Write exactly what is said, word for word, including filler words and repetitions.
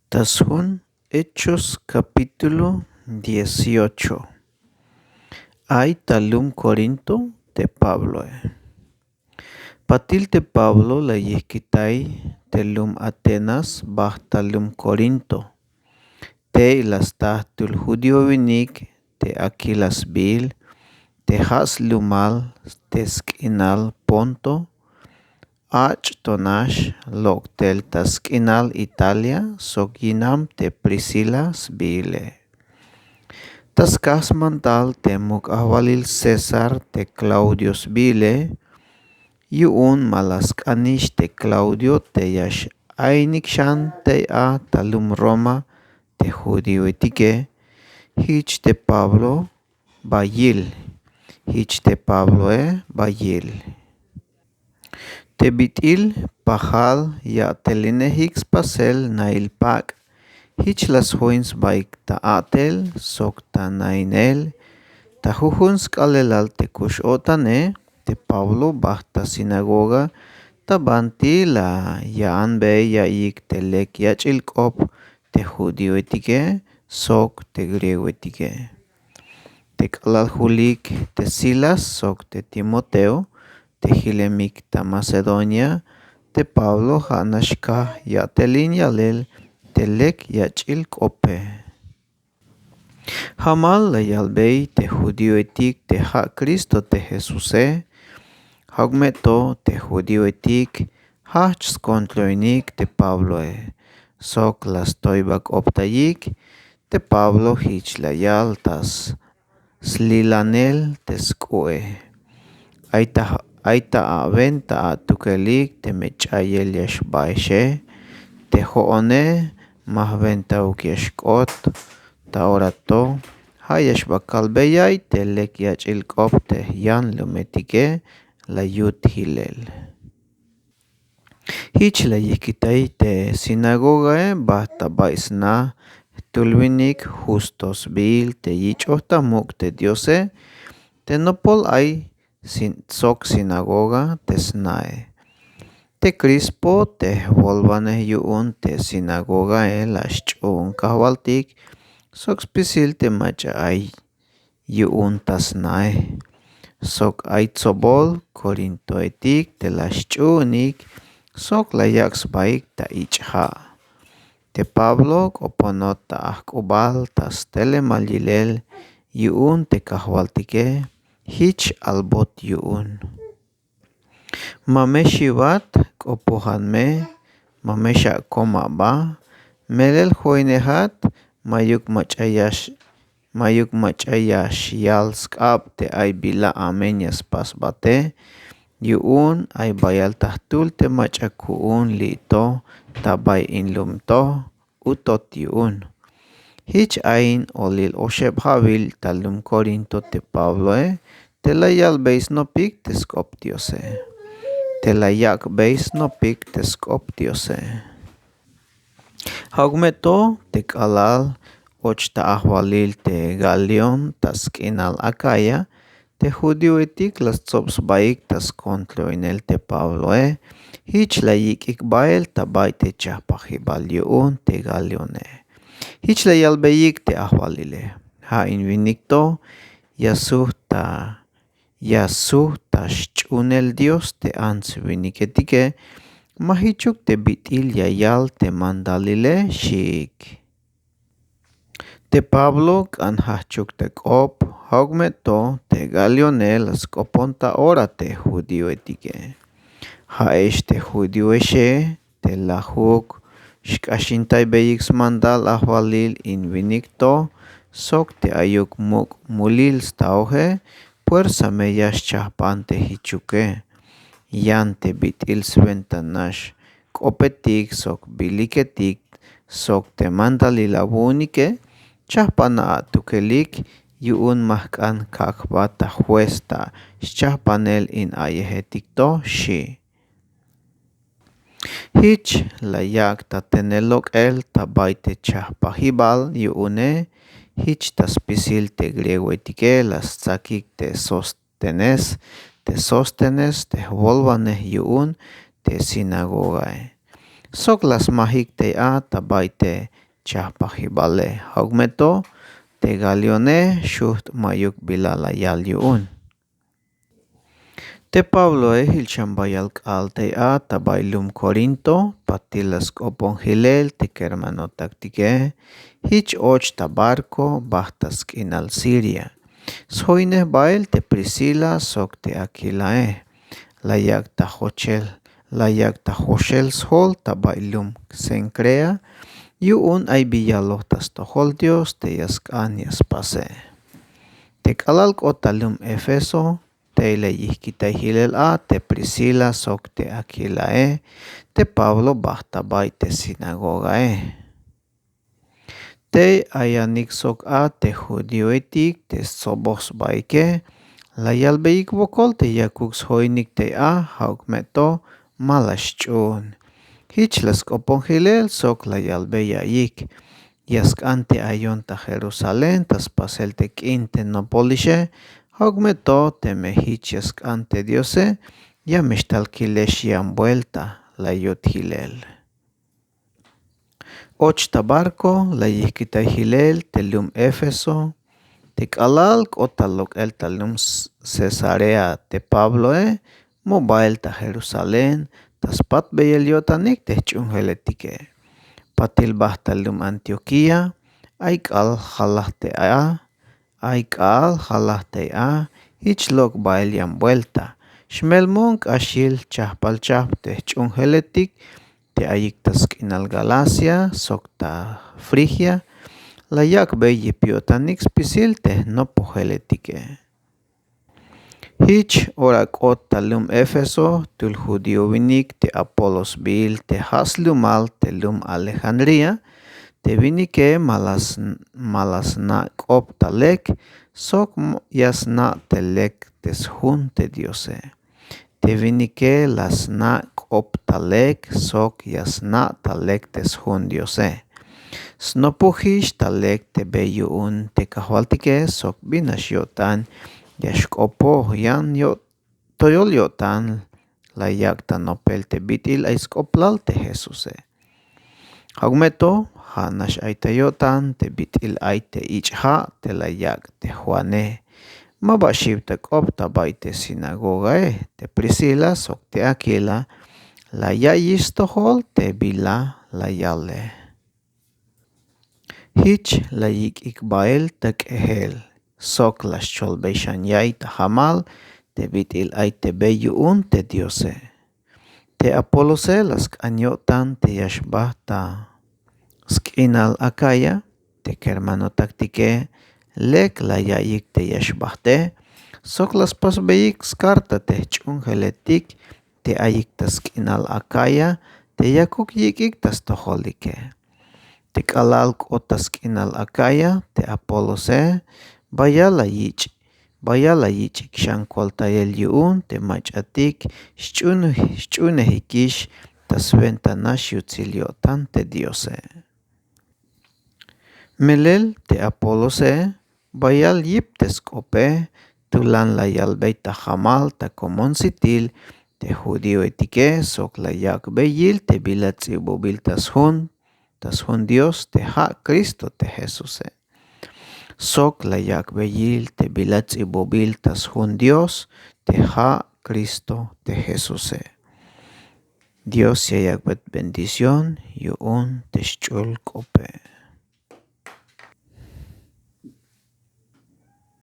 Ta sjun Hechos capítulo dieciocho. Ay ta lum Corinto te Pabloe. Patil te Pablo la yijkitay te lum Atenas bajt ta lum Corinto. Tey la sta jtul judío winik te Aquila sbiil, te ja' slumal te sk'inal Ponto, ach' to nax lok' tel ta sk'inal Italia sok yinam te Priscila sbiile. Ta skaj smandal te muk' ajwalil César te Claudio sbiile, yu'un ma la sk'anix te Claudio te ya x-ainik xan tey a ta lum Roma te judíoetike. Jich te Pablo ba yil, jich te Pabloe ba yil. Te bit'il pajal ya'telinejik spasel nail pak', jich la sjoin sbaik ta a'tel sok ta nainel. Ta jujun sk'aalelal te kux-o'tane, te Pablo bajt ta sinagoga ta banti la ya'anbey ya'iyik te lek yach'il k'op te judíoetike sok te griegoetike. Te k'alal julik te Silas sok te Timoteo te jilemik ta Macedonia, te Pablo ja' nax kaj ya'telin yalel te lek yach'il k'ope. Jamal la yalbey te judíoetik te ja' Cristo te Jesuse, ja'uk me to te judíoetik jajch skontroinik te Pabloe sok la stoybak'optayik te Pablo jich la yal ta slilanel te sk'u'e. Ay ta, ay ta awenta atukelik teme ch'ayel ya xbaexe, te jo'one ma jwentauk ya xk'ot, ta ora to ja' ya xba kalbeyay te lek yach'il k'op te jyanlumetike la yut jilel. Jich la yijkitay te sinagogae bajt ta bay sna jtul winik Justo sbiil te yich'oj ta muk' te Diose, te nopol ay sin, sok sinagoga te snae. Te Crispo te jwolwanej yu'un te sinagogae la xch'uun kajwaltik sok spisil te mach'a ay yu'un ta snae. Sok ay tsobol Corintoetik te la xch'uunik sok la yak' sbaik ta ich'ja'. Te Pablo k'oponot ta ajk'ubal ta stelemal yilel yu'un te kajwaltike, jich albot yu'un. Ma me xiwat, k'opojan me, ma me xakom aba, melel joinejat, mayuk mach'a ya x-, mayuk mach'a ya xyal sk'ab te ay bila amen ya spasbate, yu'un ay bayal ta jtul te mach'a ku'un li' to ta bay in lum to, utot yu'un. Jich ay in olil oxeb ja'wil ta lum Corinto te Pabloe, te la yalbey snopik te sk'op Diose. Te la yak'bey snopik te sk'op Diose. Ja'uk me to te k'alal och ta ajwalil te Galión ta sk'inal Acaya, te judioetik la stsob sbaik ta skontroinel te Pabloe, jich la yik'ik bael ta bay te chajpajibal yu'un te Galione. Jich la yalbeyik te ajwalile: Ja' in winik to ya sujt ta, ya sujt ta xch'uunel Dios te ants winiketike, ma jichuk te bit'il ya yal te mandalile, xiik. Te Pablo k'an jajchuk ta k'op, ja'uk me to te Galione la sk'opon ta ora te judioetike. Ja'ex te judioexe te lajuk xk'axintaybeyik smandal ajwalil in winik to sok te ayuk muk' mulil staoje, puersa me ya xchajpan te jichuke. Yan te bit'il swenta nax k'opetik sok biliketik sok te mandalil awu'unike, chajpana atukelik yu'un ma jk'an kak' jba ta juez ta xchajpanel in ayejetik to, xi'. Jich la yak' ta tenel lok'el ta bay te chajpajibal yu'une, jich ta spisil te griegoetike la stsakik te Sóstenes, te Sóstenes te jwolwanej yu'un te sinagogae. sok la smajik tey a ta bay te chajpajibale. Ja'uk me to te galione xujt' ma'yuk bila la yal yu'un. Te pabloe jilxan bayal k'aal tey a ta bay lum korinto patil la sk'opon jilel te kermanotaktike. Jich och ta barko bajt ta sk'inal siria. Sjoynej bael te priscila sok te aquilae. La yak' ta jochel la yak' ta joxel sjol ta bay lum cencrea. Yu'un ay bi yaloj ta stojol dios te ya sk'an ya spase. Te k'alal k'ot ta lum efeso tey la yijkitay jilel a te priscila sok te aquilae te pablo bajt ta bay te sinagogae. Tey ayanik sok a te judioetik te stsoboj sbaike la yalbeyik wokol te yakuk sjoynik tey a ja'uk me to ma la xch'uun. Jich la sk'opon jilel sok la yalbey ya'iyik. Ya sk'an te ayon ta jerusalén ta spasel te k'in te nopol ixe. Ja'uk me to teme jich ya sk'an te diose ya me xtal kilex yan buelta. La yut jilel. Och ta barko la yijkitay jilel te lum efeso. Te k'alal k'ot ta lok'el ta lum cesarea te pabloe, mu bael ta jerusalén ta spatbeyel yo'tanik te jch'uunjeletike. Patil bajt ta lum antioquía. Ay k'aal jalaj te a ay k'aal jalaj tey a. Jich lok' bael yan buelta. Xmel mu'un k'ax yil chajpal chajp te jch'uunjeletik te ayik ta sk'inal galacia sok ta frigia. La yak'bey yip yo'tanik spisil te jnopojeletike. Jich ora k'ot ta lum efeso jtul judío winik te apolos sbiil te ja' slumal te lum alejandría. Te winike ma la sna' k'op ta lek sok ya sna' te lek te sjun te diose. Te winike la sna' k'op ta lek sok ya sna' ta lek te sjun diose. Snopojix ta lek te be yu'un te kajwaltike sok binax yo'tan ya xk'opoj yan yo'tan toyol yo'tan la yak' ta nopel te bit'il ay sk'oplal te jesuse. Ja'uk me to ja' nax ay ta yo'tan te bit'il ay te ich' ja' te la yak' te juane. Ma ba xiw ta k'op ta bay te sinagogae te priscila sok te aquila la ya'iyix stojol te bila la yale. Jich la yik'ik bael ta k'ejel sok la xcholbey xan ya'iy ta jamal te bit'il ay te be yu'un te diose. Te apolose la sk'an yo'tan te ya xbajt ta sk'inal akaya. Te kermanotaktike lek la ya'iyik te ya xbajte sok la spasbeyik skarta te jch'uunjeletik te ayik ta sk'inal akaya te yakuk yik'ik ta stojolike. Te k'alal k'ot ta sk'inal akaya te apolose bayal la yich' bayal la yich'ik xan koltayel yu'un te mach'atik xch'uunejikix ta swenta nax yutsil yo'tan te diose. Melel te apolose bayal yip te sk'ope tulan la yalbey ta jamal ta komonsitil te judioetike sok la yak'bey yil te bila ts'ibubil ta sjun ta sjun dios te ja' kristo te jesuse. Sok la yak'bey yil te bila ts'ibubil ta sjun dios te ja' kristo te jesuse. Dios ya yak'bey bendición yu'un te xch'ul k'ope.